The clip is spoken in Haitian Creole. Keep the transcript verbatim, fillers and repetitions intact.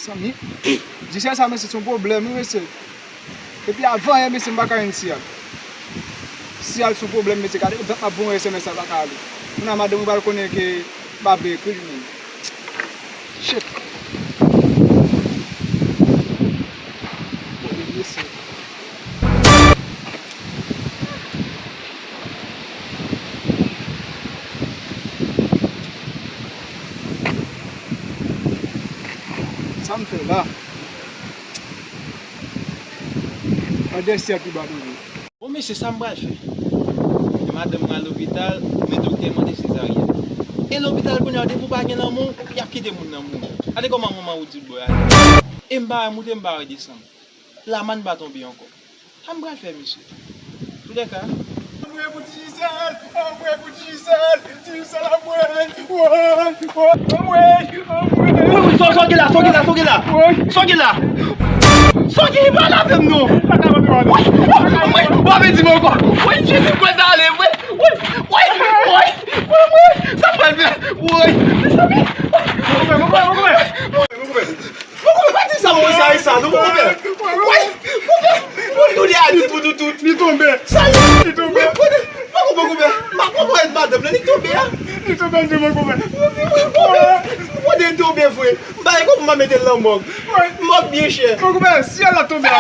Mezanmi, Djisèl sa, mesye, se yon pwoblèm, wi, mesye. Epi avan yè, mesye, m pa ka jwenn Siyal. Siyal se yon pwoblèm, mesye. Gade, dat m ap voye S M S la, pa ka ale. Kounye a, madanm mwen pral konnen ke m pa vle ekri li menm. Shit. Mesye. Sa m fè la? Andèsyèl pi ba toujou. Bon, mesye, sa m pral fè? Madanm mwen al lopital, men doktè mande sezaryèn. E lopital kounye a, depi w pa gen lanmou, y ap kite moun nan mouri. Gade kòman manman Woody bò a. E m pa wè moute, m pa wè desann. Lamann pa tonbe ankò. Sa m pral fè, mesye? Toulèka. Anmwe pou Djisèl! Anmwe pou Djisèl! Djisèl, anmwe! Woy! Woy! Anmwe! Anmwe! Woy, woy, sa w gen la, sa w gen la, sa w gen la? Woy! Sa w gen la? Sa w gen? Pa lave m non! Woy! Woy! Anmwe! W ap di m ankò! Woy, Jezi, m kwè l ta ale vre! Woy! Woy! Woy! Woy! Woy! Sa m pral fè? Woy! Mezanmi! Mon konpè, mon konpè, mon konpè! Mon konpè, pa di sa, mon konpè, sa, sa, non, mon konpè. Woy, mon konpè, nou de a di pou nou tout. Li tonbe. Sa ye. Li tonbe. Mon konpè, mon konpè, pa konprann madanm nan, li tonbe a. Li tonbe, li tonbe, mon konpè. Mon konpè, mon konpè, li tonbe vre. M pa gen kòb pou m mete l nan mòg. Mòg byen chè. Mon konpè, si al la tonbe a.